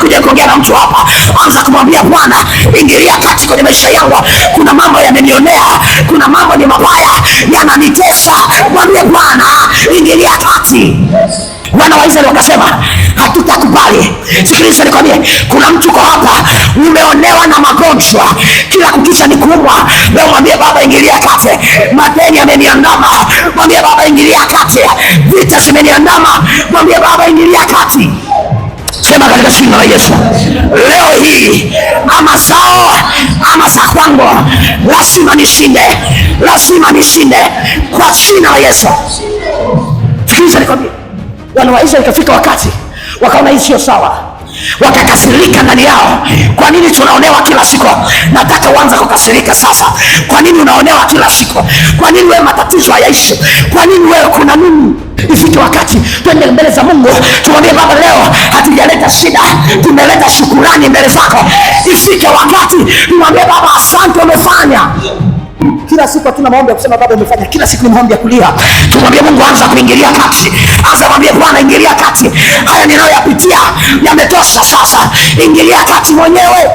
Nimekuja kuongea na mtu hapa, anza kumwambia Bwana, ingilia kati kwenye maisha yangu. Kuna mambo yamenionea, kuna mambo ni mabaya yananitesa. Mwambie Bwana, ingilia kati. Wana wa Israeli wakasema hatutakubali. Sikiliza nikwambie, kuna mtu uko hapa umeonewa na magonjwa, kila kukicha ni kuumwa. Leo mwambie Baba, ingilia kati. Madeni yameniandama, mwambie Baba, ingilia kati. Vita zimeniandama, mwambie Baba, ingilia kati. Sema katika jina la Yesu, leo hii ama zao ama za kwangu, lazima nishinde, lazima nishinde kwa jina la Yesu. Sikiliza nikwambie, wana wa Israeli ikafika wakati wakaona hii sio sawa, wakakasirika ndani yao. Kwa nini tunaonewa kila siku? Nataka uanze kukasirika sasa. Kwa nini unaonewa kila siku? Kwa nini wewe matatizo hayaishi? Kwa nini wewe kuna nini? Ifike wakati twende mbele za Mungu tumwambie Baba, leo hatujaleta shida, tumeleta shukurani mbele zako. Ifike wakati tumwambie Baba, asante umefanya. Kila siku hatuna maombi ya kusema Baba umefanya. Kila siku ni maombi ya kulia. Tumwambie Mungu, anza kuingilia kati, anza mwambie Bwana, ingilia kati, haya ninayoyapitia yametosha sasa, ingilia kati mwenyewe.